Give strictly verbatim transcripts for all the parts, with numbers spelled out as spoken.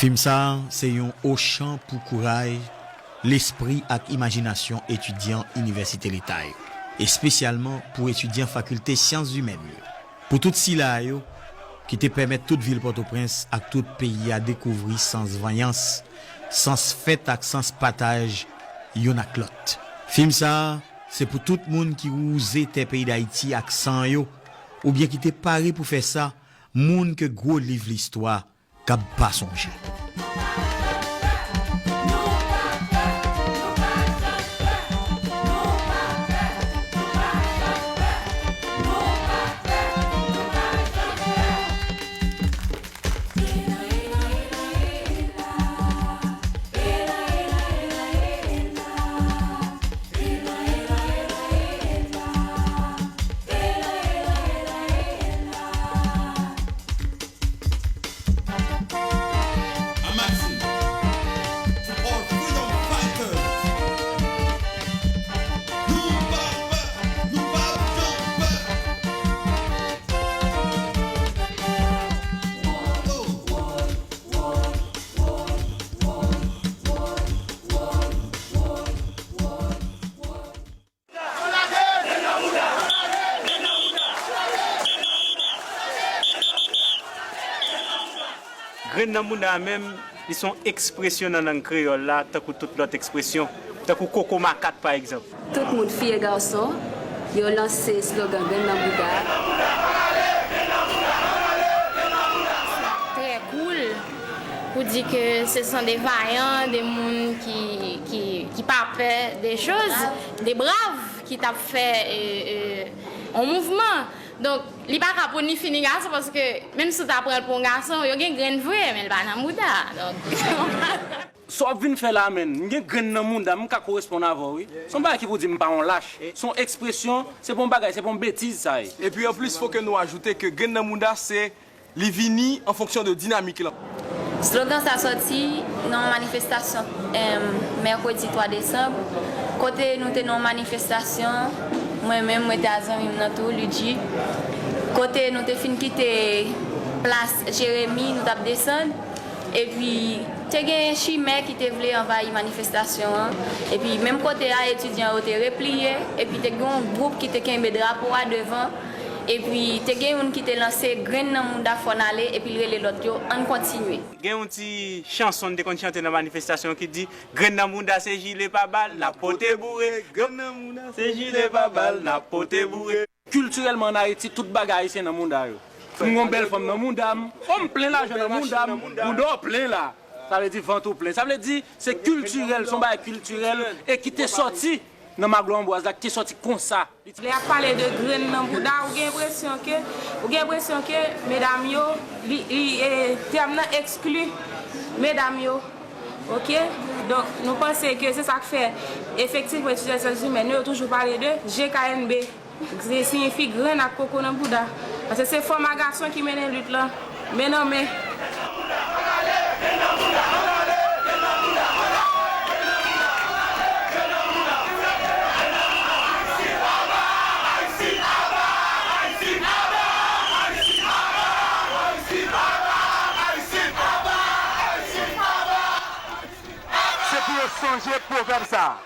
Fim sa a se yon ochan pou kouray, lespri ak imajinasyon etidyan inivèsite leta yo, espesyalman pou etidyan fakilte syans imèn yo. Pou tout sila a yo ki te pèmèt tout vil Pòtoprens ak tout peyi a dekouvri sans vanyans, sans fèt ak sans pataj youn ak lòt. Fim sa a se pou tout moun ki wouze tè peyi Dayiti ak san yo, oubyen ki te pare pou fè sa, moun ke gwo liv listwa kab pa sonje. Grenn nan mouda a menm, li se yon ekspresyon nan lang kreyòl la, tankou tout lòt ekspresyon, tankou koko makat, pa egzanp. Tout moun, fi e gason, yo lanse slogan Grenn nan mouda. Très cool pour dire que ce sont des vaillants, des moun ki, ki, ki pa pè de choz, de brav ki t ap fè e, e, yon mouvman. Donk, li pa ka pou ni fi ni gason, paske menm si w ta pran l pou yon gason, yo gen grenn vre, men l pa nan mouda. Donk, Sa w ap vin fè la, menn, m gen grenn nan mouda m, m ka koresponn avè w, wi. Se yon bagay ki pou di m pa yon lach. Se yon ekspresyon, se pa yon bagay, se pa yon betiz sa ye. Et puis en plus, faut que nous ajouter que grenn nan mouda, se li vini en fonction de dynamique lan. Slogan sa sòti nan yon manifestasyon, em, mèkredi twa desanm, kote nou te nan yon manifestasyon, mwen menm, mwen te a zanmi m nan tou, Ludjy, kote nou te fin kite plas Jeremi, nou t ap desann, epi te gen chimè ki te vle anvayi manifestasyon an, epi menm kote a, etidyan yo te repliye, epi te gen yon gwoup ki te kenbe drapo a devan, epi te gen youn ki te lanse grenn nan mouda fò n ale, epi l rele lòt yo, ann kontinye. Gen yon ti chanson n te konn chante nan manifestasyon ki di, grenn nan mouda se jile pa bal, n ap pote boure. Grenn nan mouda se jile pa bal, n ap pote boure. Kiltirèlman ann Ayiti, tout bagay ayisyen nan mouda yo. M gon bèl fanm nan mouda m. O, m plen lajan nan mouda m. Mouda w plen la. Sa vle di vant ou plen. Sa vle di se kiltirèl, se yon bagay kiltirèl e ki te sòti nan Maglo Anbwaz la, ki te sòti konsa. Lè y ap pale de grenn nan bouda, ou gen enpresyon ke, ou gen enpresyon ke medam yo, li, li, e, tèm nan ekskli medam yo. Oke? Donk, nou panse ke se sa k fè, efektivman, etidyan syans imèn yo, yo toujou pale de G K N B. Li siyifi grenn ak koko nan bouda. Paske se fanm ak gason ki mennen lit lan, men nan men. Se pou yo sonje pwovèb sa a.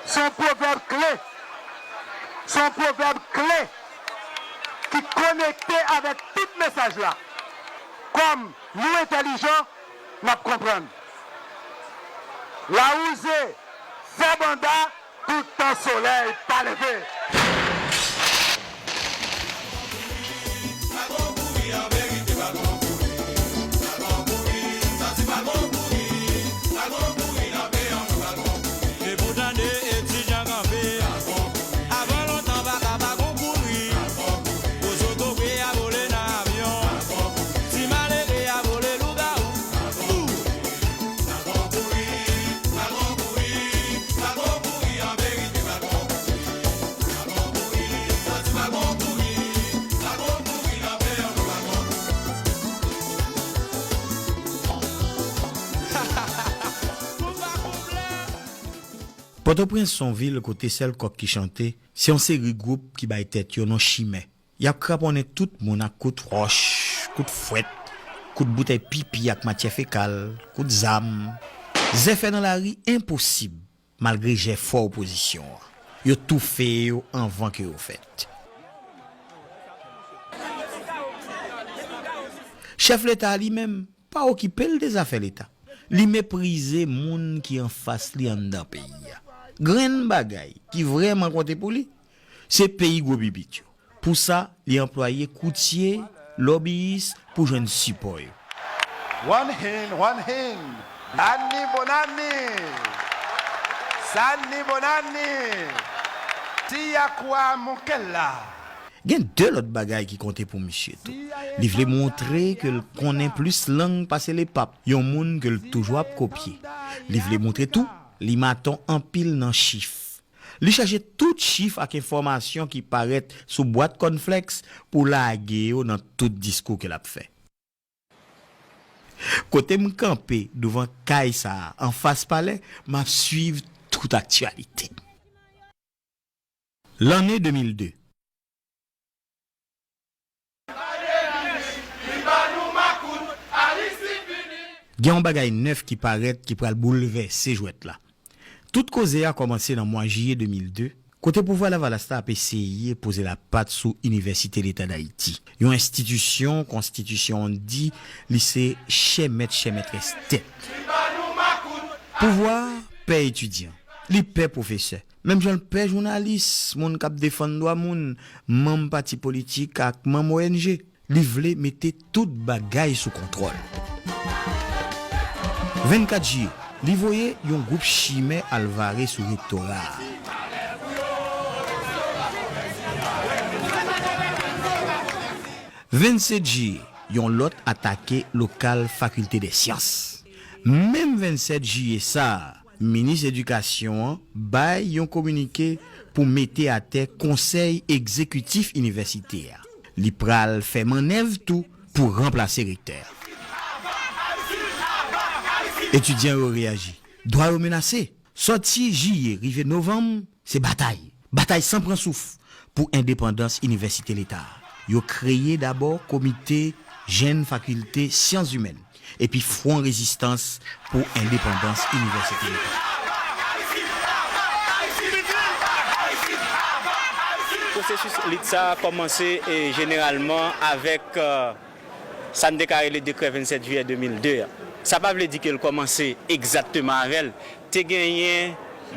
Se yon pwovèb kle. Se yon pwovèb kle ki konekte avèk tout mesaj la. Kòm nou entèlijan, n ap konprann. Lawouze fè banda toutan solèy pa leve. Depi w tande etidyan kanpe, avan lontan pa ka pa gon kouri. Gwo zotobre a vole nan avyon, ti malere a vole lougawou. Ou! Pòtoprens se yon vil kote sèl kòk ki chante, se yon seri gwoup ki bay tèt yo non chimè. Y ap kraponnen tout moun ak kout wòch, kout fwèt, Kout boutèy pipi ak matyè fekal, kout zam. Zèfè nan lari enposib, malgre jèfò opozisyon an. Yo toufe yo anvan ke yo fèt. Chèf Leta a li menm pa okipe l de zafè Leta. Li meprize moun ki anfas li anndan peyi a. Grenn bagay ki vrèman konte pou li, se peyi gwo bibit yo. Pou sa, li anplwaye koutye, lòbiyis pou jwenn sipò yo. One hand, one hand. Anni bonanni. Sanni bonanni. Tia kwa mukella. Gen de lòt bagay ki konte pou misye tou. Li vle montre ke l konnen plis lang pase Lepap, yon moun ke l toujou ap kopye. Li vle montre tou, li maton anpil nan chif. Li chache tout chif ak enfòmasyon ki parèt sou bwat kònflèks pou lage yo nan tout diskou ke l ap fè. Kote m kanpe douvan kay sa a, anfas palè, m ap swiv tout aktyalite. Lanne de mil de. Gen yon bagay nèf ki parèt ki pral boulvèse jwèt la. Tout koze a kòmanse nan mwa jiye de mil de, kote pouvwa Lavalas la ap eseye poze lapat sou Inivèsite Leta Dayiti, yon enstitisyon konstitisyon an di li se chè mèt chè mètrès tèt. Pouvwa a pè etidyan, li pè pwofesè, menm jan l pè jounalis, moun k ap defann dwa moun, manm pati politik ak manm O N G. Li vle mete tout bagay sou kontwòl. Vennkat jiye, li voye yon gwoup chimè al vare sou rektora a. Vennsèt jiye, yon lòt atake lokal Fakilte dè Syans. Menm vennsèt jiye sa a, minis edikasyon an bay yon kominike pou mete atè konsèy egzekitif inivèsite a. Li pral fè mannèv tou pou ranplase rektè a. Etidyan yo reyaji. Dwa yo menase. Sòti jiye rive novanm, se batay. Batay san pran souf pou endepandans Inivèsite Leta a. Yo kreye dabò Komite Jèn Fakilte Syans Imèn epi Fwon Rezistans pou Endepandans Inivèsite Leta. Pwosesis lit sa a kòmanse, e, jeneralman avèk, e, sa n te ka rele dekrè vennsèt jiyè de mil de a. Sa pa vle di ke l kòmanse egzakteman avè l. Te genyen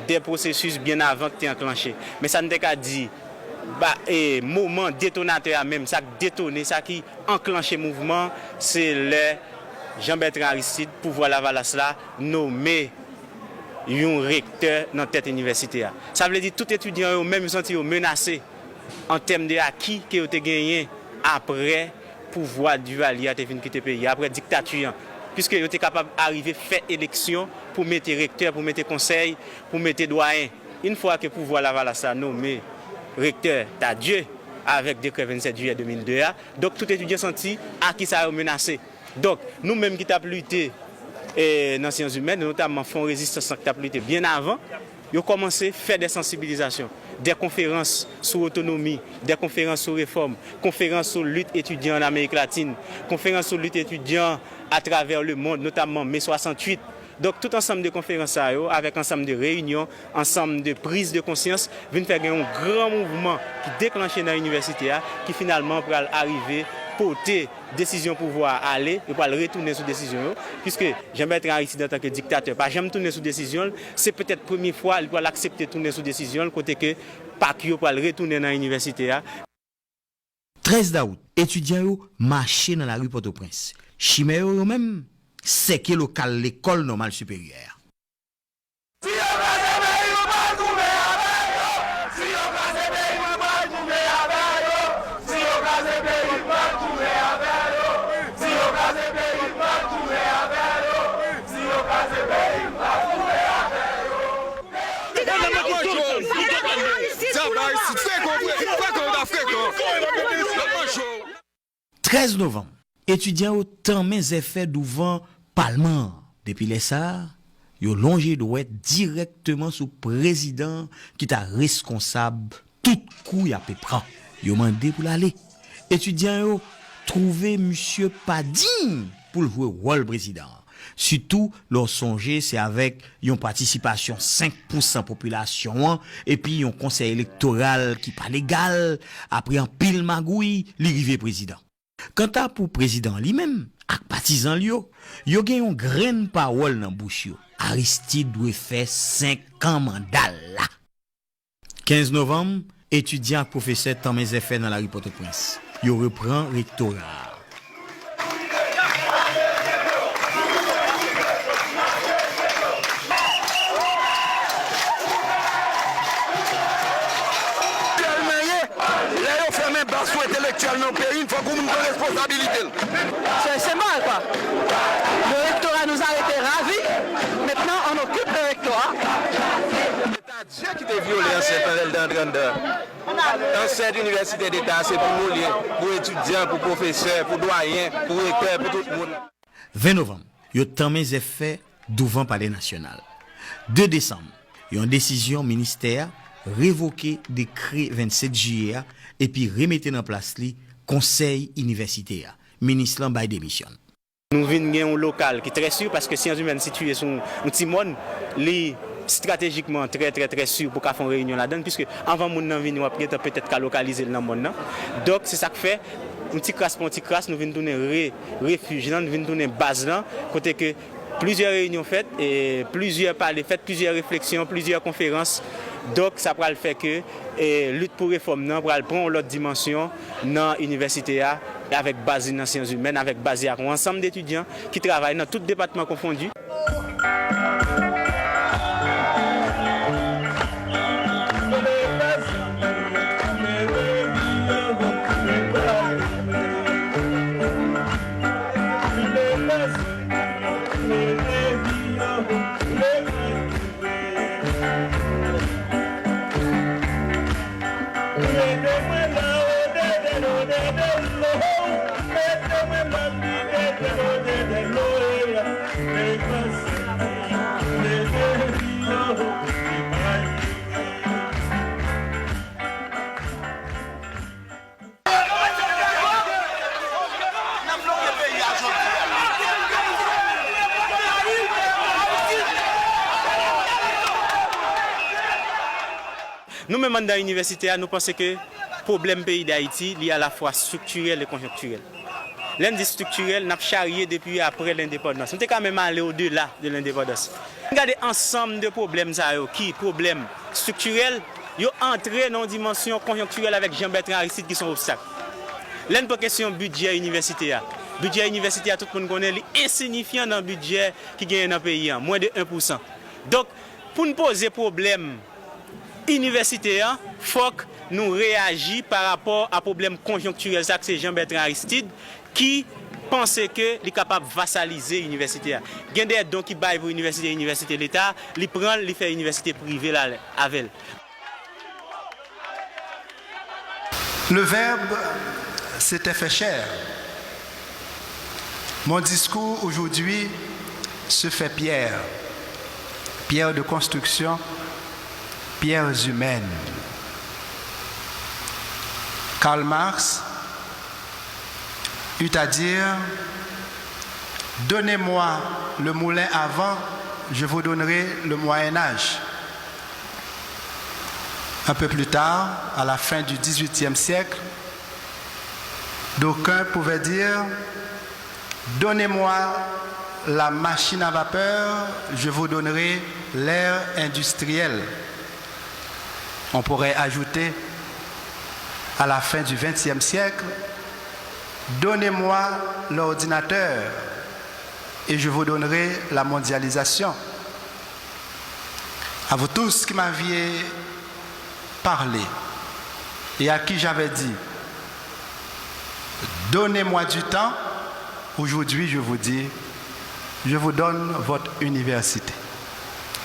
de pwosesis byen avan ki te anklanche. Men sa n te ka di, ba, e, moman detonatè a menm, sa k detone, sa ki anklanche mouvman, se lè Jean Bertrand Aristide, pouvwa Lavalas la, nome yon rektè nan tèt inivèsite a. Sa vle di tout etidyan yo menm yo santi yo menase an tèm de aki ke yo te genyen apre pouvwa Duvalier a te vin kite peyi a, apre diktati an, piske yo te kapab arive fè eleksyon pou mete rektè, pou mete konsèy, pou mete dwayen. Yon fwa ke pouvwa Lavalas la nome rektè Tardieu avèk dekrè vennsèt jiyè de mil de a, donk tout etidyan santi aki sa yo menase. Donk, nou menm ki t ap lite, e, nan syans imèn, notamman Fwon Rezistans lan ki t ap lite byen avan, yo kòmanse fè de sansibilizasyon, de konferans sou otonomi, de konferans sou refòm, konferans sou lit etidyan an Amerik Latin, konferans sou lit etidyan atravè lemonn, notamman Me swasanntuit. Donk, tout ansanm de konferans sa yo, avèk ansanm de reyinyon, ansanm de priz de konsyans, vin fè gen yon gran mouvman ki deklanche nan inivèsite a, ki finalman pral arive pote desizyon pouvwa a ale, yo pral retounen sou desizyon yo, piske Jean Bertrand Aristide antanke diktatè pa janm tounen sou desizyon l, se petèt premye fwa li pral aksepte tounen sou desizyon l, kote ke pak yo pral retounen nan inivèsite a. Trèz dawout, etidyan yo mache nan lari Pòtoprens. Chimè yo, yo menm, sèke lokal Lekòl Nòmal Siperyè a. Si yo kraze peyi, nou pral goumen avè yo. Si yo kraze peyi, nou pral goumen avè yo. Si yo kraze peyi, nou pral goumen avè yo. Si yo kraze peyi, nou pral goumen avè yo. Si yo kraze peyi, nou pral goumen avè yo. Trèz novanm, etidyan yo tanmen zèfè douvan palman an. Depi lè sa a, yo lonje dwèt dirèkteman sou prezidan an ki ta reskonsab tout kou y ape pran. Yo mande pou l ale. Etidyan yo twouve misye pa diy pou l jwe wòl prezidan an. Sitou lè w sonje se avèk yon patisipasyon senk pousan popilasyon an epi yon konsèy elektoral ki pa legal, apre anpil magouy, li rive prezidan. Kanta pou prezidan an li menm ak patizan l yo, yo gen yon grenn pawòl nan bouch yo, Aristide dwe fè senk an manda l la. Kenz novanm, etidyan ak pwofesè tanmen zèfè nan lari Pòtoprens. Yo repran rektora a. Entèlman ye, lè yo fèmen baz sou entèlektyèl nan yon peyi, fòk yon moun pran responsabilite l. C'est, c'est mal, quoi. Le rectorat nous a été ravi. Maintenant, on occupe le rectorat. Leta Dye ki te vyole ansent an lè l te antre anndan. Ansent inivèsite deta se pou nou l ye, pou etidyan, pou pwofesè, pou dwayen, pou rektè, pou tout moun. Ven novanm, yo tanmen zèfè douvan Palè Nasyonal. De desanm, yon desizyon ministè a revoke dekrè vennsenk jiyè a epi remete nan plas li konsèy inivèsite a. Minis lan bay demisyon. Nou vin gen yon lokal ki trè si, paske Sciences Humaines sitiye sou yon ti mòn, li estratejikman trè, trè, trè si pou ka fè yon reyinyon ladan l, piske anvan moun nan vini, w ap gentan petèt ka lokalize l nan mòn nan. Donk, se sa k fè, yon ti kras pa yon ti kras, nou vin tounen re-, refij lan, vin tounen baz lan, kote ke plizyè reyinyon fèt, e plizyè pale fèt, plizyè refleksyon, plizyè konferans. Donk, sa pral fè ke, e, lit pou refòm nan pral pran yon lòt dimansyon nan inivèsite a, avèk baz li nan Sciences Humaines, avèk baz li ak yon ansanm de etidyan ki travay nan tout depatman konfondi. Nou menm anndan inivèsite a, nou panse ke pwoblèm peyi Dayiti, li alafwa estriktirèl e konjonktirèl. Lè n di estriktirèl, n ap charye depi apre lendepandans. Nou te ka menm ale odela de lendepandans. N gade ansanm de pwoblèm sa yo ki pwoblèm estriktirèl, yo antre nan yon dimansyon konjonktirèl avèk Jean Bertrand Aristide ki se yon obstak. Lè n pran kesyon bidjè inivèsite a, bidjè inivèsite a, tout moun konnen li ensinifyan nan bidjè ki genyen nan peyi a, mwens de en pousan. Donk, pou n poze pwoblèm inivèsite a, fòk nou reyaji pa rapò a pwoblèm konjonktirèl sa, k se Jean Bertrand Aristide, ki panse ke li kapab vasalize inivèsite a. Gen de don ki bay pou inivèsite, inivèsite leta, li pran l, li fè inivèsite prive l avè l. Le Verbe s'était fait chair. Mon discours aujourd'hui se fait pierre, pierre de construction, pierres humaines. Karl Marx eut à dire, donnez-moi le moulin à vent, je vous donnerai le Moyen Âge. Un peu plus tard, à la fin du dix-huitième siècle, d'aucuns pouvaient dire, donnez-moi la machine à vapeur, je vous donnerai l'ère industrielle. On pourrait ajouter, à la fin du vingtième siècle, donnez-moi l'ordinateur et je vous donnerai la mondialisation. À vous tous qui m'aviez parlé et à qui j'avais dit, donnez-moi du temps, aujourd'hui je vous dis, je vous donne votre université.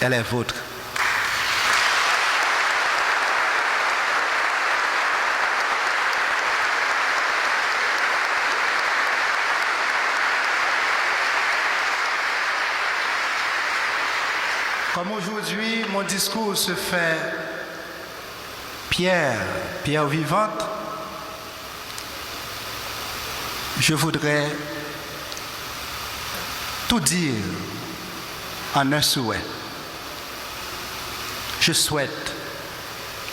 Elle est vôtre. Comme aujourd'hui, mon discours se fait pierre, pierre vivante, je voudrais Tout dire en un souhait. Je souhaite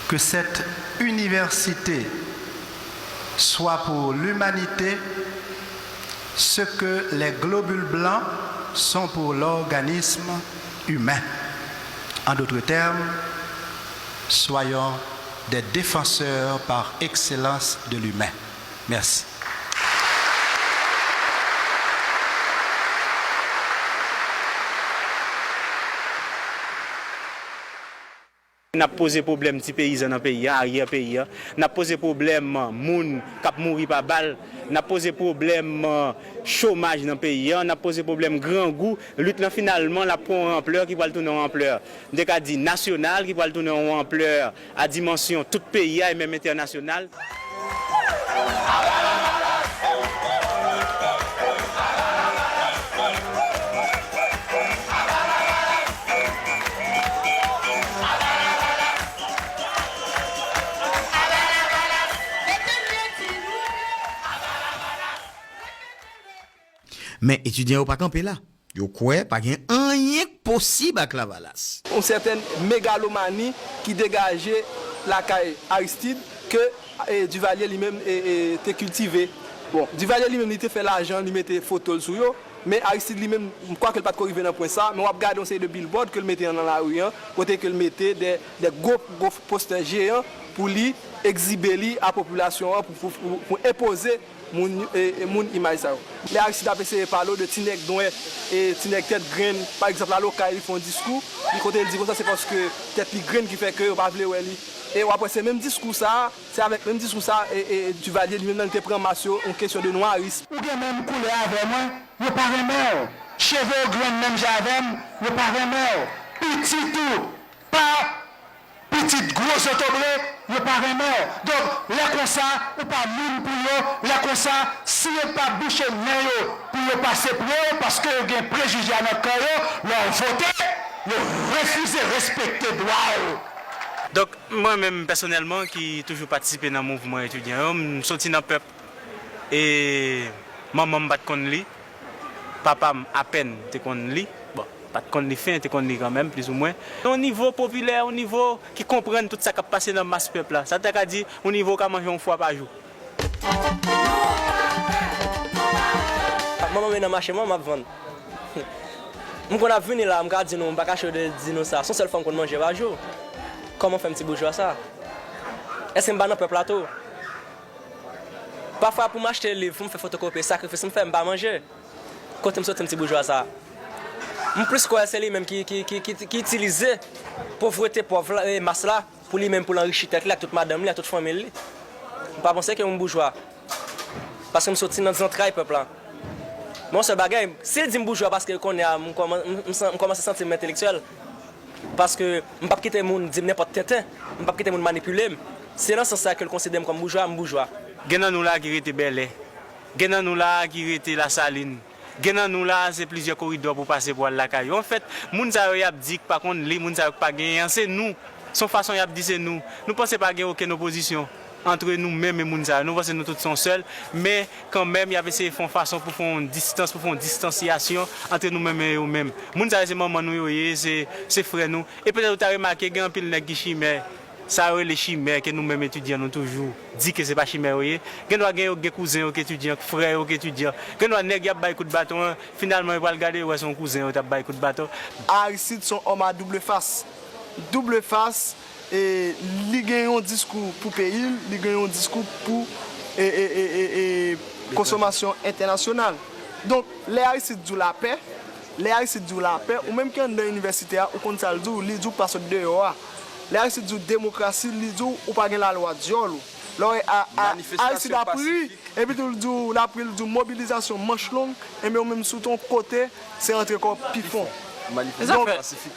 que cette université soit pour l'humanité ce que les globules blancs sont pour l'organisme humain. En d'autres termes, soyons des défenseurs par excellence de l'humain. Mèsi. N ap poze pwoblèm ti peyizan nan peyi a, aryè peyi a. N ap poze pwoblèm moun k ap mouri pa bal. N ap poze pwoblèm chomaj nan peyi a. N ap poze pwoblèm grangou. Lit lan finalman l ap pran yon anplè ki pral tounen yon anplè, m te ka di, nasyonal, ki pral tounen yon anplè a dimansyon tout peyi a e menm entènasyonal. Men etidyan yo pa kanpe la. Yo kwè pa gen anyen k posib ak Lavalas. Yon sètèn megalomani ki degaje lakay Aristide ke Duvalier li menm te kiltive. Bon, Duvalier li menm li te fè lajan, li mete foto l sou yo, men Aristide li menm, m kwè ke l pa t ko rive nan pwen sa, men w ap gade yon seri de billboard ke l mete nan lari an, kote ke l mete de, de gwo, gwo postè jeyan pou li egzibe li a popilasyon an, pou, pou, pou, pou enpoze moun, e, e, moun imaj sa yo. Lè Aristide ap eseye pale w de ti nèg nwè e ti nèg tèt grenn, pa egzanp, Lalokay, li fè yon diskou, li kote l di konsa se paske tèt li grenn ki fè ke yo pa vle wè li. E w ap wè se menm diskou sa a, se avèk menm diskou sa a e, e Duvalier li menm nan li te pran mas yo, yon kesyon de nwaris. Ou gen menm koulè avè mwen, yo pa renmen w. Cheve w grenn menm jan avè m, yo pa renmen w. Pitit ou pa pitit gwo zotobre, yo pa renmen w. Donk, lè konsa, ou pa moun pou yo. Lè konsa, si yo pa bouche nen yo pou yo pase pre w, paske yo gen prejije a nan kè yo, lè w vote, yo refize respekte dwa w. Donk, mwen menm pèsonèlman ki toujou patisipe nan mouvman etidyan yo, m soti nan pèp e manman m pa t konn li. Papa m apèn te konn li. Bon, pa t konn li fen, te konn li kanmenm, plizoumwen. Yon nivo popilè, yon nivo ki konprann tout sa k ap pase nan mas pèp la. Sa ta ka di, yon nivo w ka manje yon fwa pa jou. Manman m nan mache, manman m ap vann. M konn ap vini la, m ka di nou, m pa kache w de di nou sa. Se yon sèl fwa m konn manje pa jou. Kòman fè m ti boujwa sa? Èske m pa nan pèp la tou? Pafwa pou m achte liv, pou m fè fotokopi, sakrifis m fè, m pa manje. Kote m soti m ti boujwa sa? M plis kwè se li menm ki, ki, ki, ki, ki itilize povrete pòv la, e mas la, pou li menm, pou l anrichi tèt li ak tout madanm li, ak tout fanmi li. M pa panse ke m boujwa. Paske m soti nan zantray pèp la. Men yon sèl bagay, si l di m boujwa paske kounye a m kòman-, m, m san-, m kòmanse santi m entelektyèl. Paske m p ap kite moun di m nenpòt tenten, m p ap kite moun manipile m. Si se nan sans sa ke l konsidere m kòm boujwa, m boujwa. Gen nan nou la ki rete Bèlè. Gen nan nou la a ki rete Lasalin. Gen nan nou la a se plizyè koridò pou pase pou al lakay yo. Anfèt, moun sa yo y ap di k pa konn li, moun sa yo k pa genyen an, se nou. Se yon fason y ap di se nou. Nou panse pa gen okenn opozisyon antre nou menm e moun sa yo. Nou panse nou tout se yon sèl, men kanmenm y ap eseye fè yon fason pou fè yon distans, pou fè yon distansyasyon antre nou menm e yo menm. Moun sa yo se manman nou yo ye, se, se frè nou. E petèt ou ta remake gen anpil nèg ki chimè. Sa yo rele chimè ke nou menm etidyan nou toujou di ke se pa chimè yo ye. Gendwa gen yo gen kouzen yo k etidyan, k frè yo k etidyan. Gendwa nèg y ap bay kout baton an, finalman yo pral gade yo wè se yon kouzen yo t ap bay kout baton. Aristide se yon òm a double fas. Double fas, e, li gen yon diskou pou peyi l, li gen yon diskou pou e, e, e, e, e, konsomasyon entènasyonal. Donk, lè Aristide di w lapè, lè Aristide di w lapè, ou menm ki anndan inivèsite a, ou konn sa l di w, li di w pa sot deyò a. Lè Aristide di w demokrasi, li di w ou pa gen lalwa dyòl ou. Lè w wè a, a, Aristide ap ri, epi tou l di w, l ap ri, l di w mobilizasyon manch long, enben ou menm si w te yon kote, se rantre kò w pi fon. Donk,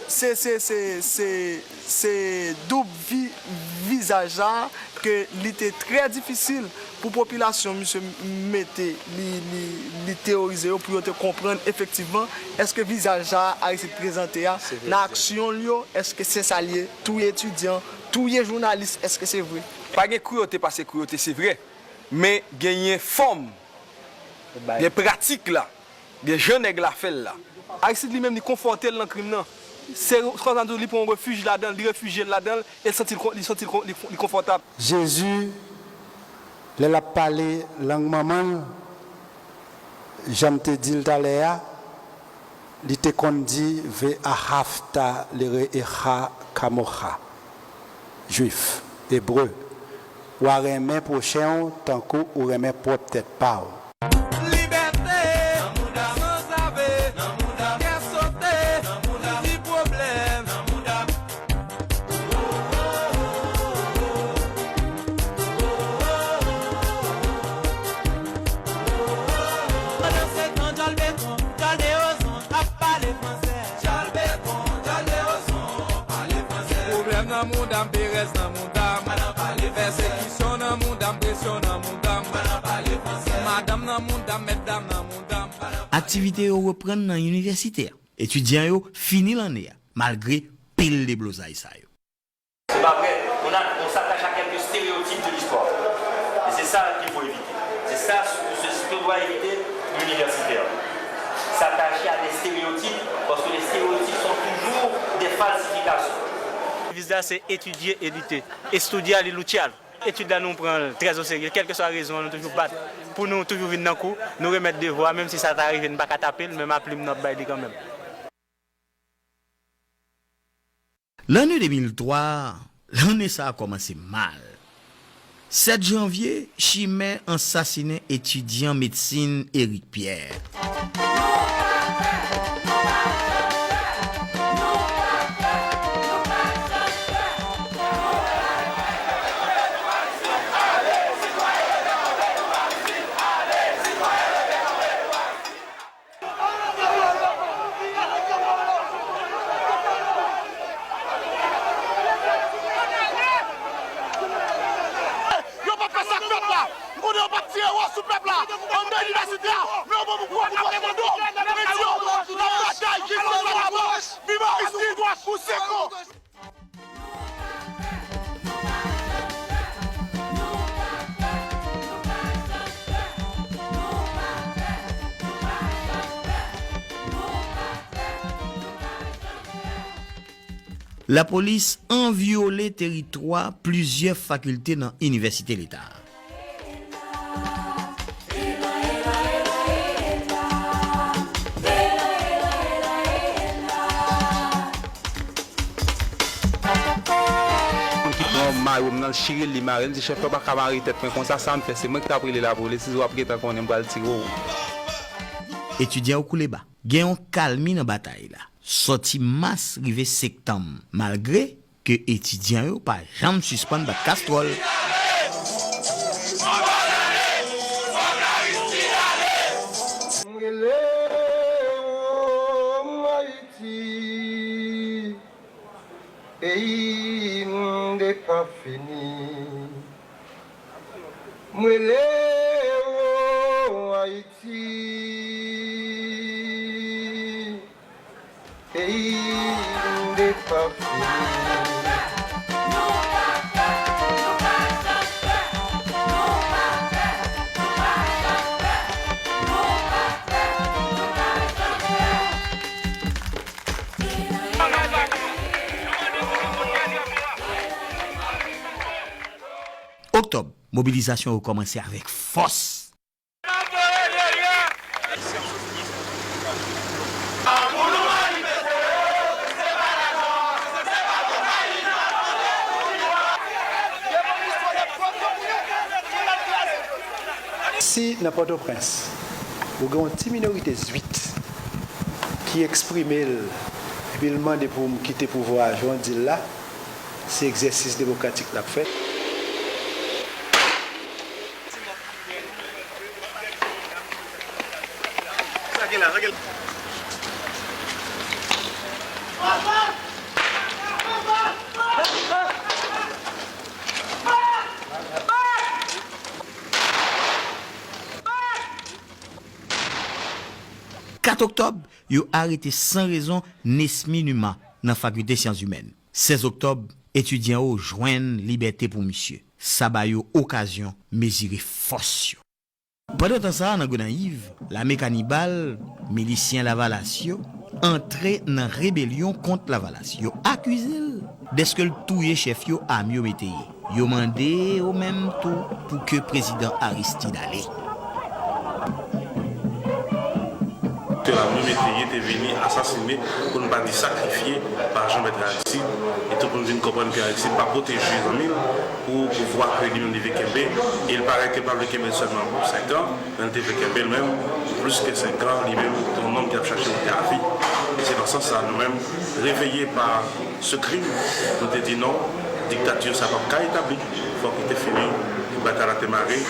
se, se, se, se, se doub vi, vizaj la ke li te trè difisil pou popilasyon misye mete, li, li, li teyorize yo pou yo te konprann efektivman èske vizaj sa a Aristide prezante a nan aksyon l yo, èske se sa l ye, touye etidyan, touye jounalis, èske se vre? Pa gen kruyote pase kruyote, se vre, men genyen fòm, gen pratik la. Gen jan nèg la fè l la. Aristide li menm, li konfòte l nan krim nan. Se konsa tou, li pran yon refij ladan l, li refijye l ladan l, e l santi l kon-, li santi l kon-, li, li konfòtab. Jezi, lè l ap pale lang manman l, jan m te di l talè a, li te konn di, Ve ahavta lere'echa kamocha. Jwif, Ebre, w a renmen pwochen w tankou ou renmen pwòp tèt pa w. Libète, sanzave, kè sote, ti pwoblèm. Pandan se tan, Djòl Beton, Djòl de Ozon ap pale fransè. Djòl Beton, Djòl de Ozon pale fransè. Pwoblèm nan mouda m, perèz nan mouda m. Pèsekisyon nan mouda m, presyon nan mouda m. Madanm nan mouda m, mètdam nan mouda m. Aktivite yo reprann nan inivèsite a. Etidyan yo fini lanne a, malgre pil deblozay sa yo. C'est pas vrai. On a, on s'attache à quelques stéréotypes de l'histoire. Et c'est ça qu'il faut éviter. C'est ça ce, ce, ce que doit éviter l'universitaire. S'attacher à des stéréotypes, parce que les stéréotypes sont toujours des falsifications. Deviz la se etidye e lite. Estudiar y luchar. Etid la nou pran l trè o serye, kèlkeswa rezon an nou toujou bat pou nou toujou vin nan kou, nou remèt devwa, menm si sa ta rive n pa ka tape l, men ma plim n ap bay li kanmenm. Lanne de mil twa, lanne sa a kòmanse mal. Sèt janvye, chimè ansasinen etidyan medsin Eric Pierre. Yo p ap fè sa k fèt la. M konnen yo p ap tire wòch sou pèp la anndan inivèsite a, men yo pran pou pran pou pran mando. Mwen di yo, n ap batay jistis la la bòch. Viv Aristide! Pou Seko! Lapolis anvyole teritwa plizyè fakilte nan inivèsite leta. Moun ki pran mayo m nan, l chire l, li mare l. M di, "Chèf, ou pa ka mare tèt mwen konsa, sa m fè, se mwen ki t ap rele lapolis, si w ap gentan konnen m pral tire w." Etidyan yo koule ba. Gen yon kalmi nan batay la. Sòti mas rive septanm, malgre ke etidyan yo pa janm sispann bat kastwòl. M rele w, Ayiti, peyi m depafini. M rele w, Ayiti, peyi m depafini. Oktòb, mobilizasyon yo kòmanse avèk fòs. Si nan Pòtoprens, ou gen yon ti minorite zwit ki eksprime l, epi l mande pou m kite pouvwa a, jan w di l la, se egzèsis demokratik l ap fè. Kat oktòb, yo arete san rezon Nesmy Numa nan Fakilte Syans Imèn. Sèz oktòb, etidyan yo jwenn libète pou misye. Sa ba yo okazyon mezire fòs yo. Pandan tan sa a, nan Gonayiv, lame kanibal, milisyen Lavalas yo, antre nan rebelyon kont Lavalas. Yo akize l dèske l touye chèf yo, Amyo Métayer. Yo mande yo menm tou pou ke prezidan Aristide ale. Ke Amyo Métayer te vini asasine, pou n pa di sakrifye, pa Jean Bertrand Aristide, e tou pou n vin konprann ke Aristide pa pwoteje zanmi l pou pouvwa ke li menm li vle kenbe, e l parèt ke l pa vle kenbe l sèlman pou senk an, men l te vle kenbe l menm pou plis ke senk an, li menm, se yon nonm ki ap chache yon lavi. E se nan sans sa, nou menm, reveye pa se krim, nou te di non, diktati sa p ap ka etabli, fòk li te fini, batay la te mare,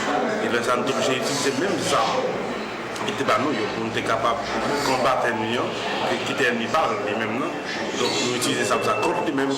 e lè sa a nou te oblije itilize menm zam ki te ba nou yo pou nou te kapab konbat ènmi an, e ki te ènmi pa l li menm nan. Donk nou itilize zam sa kont li menm.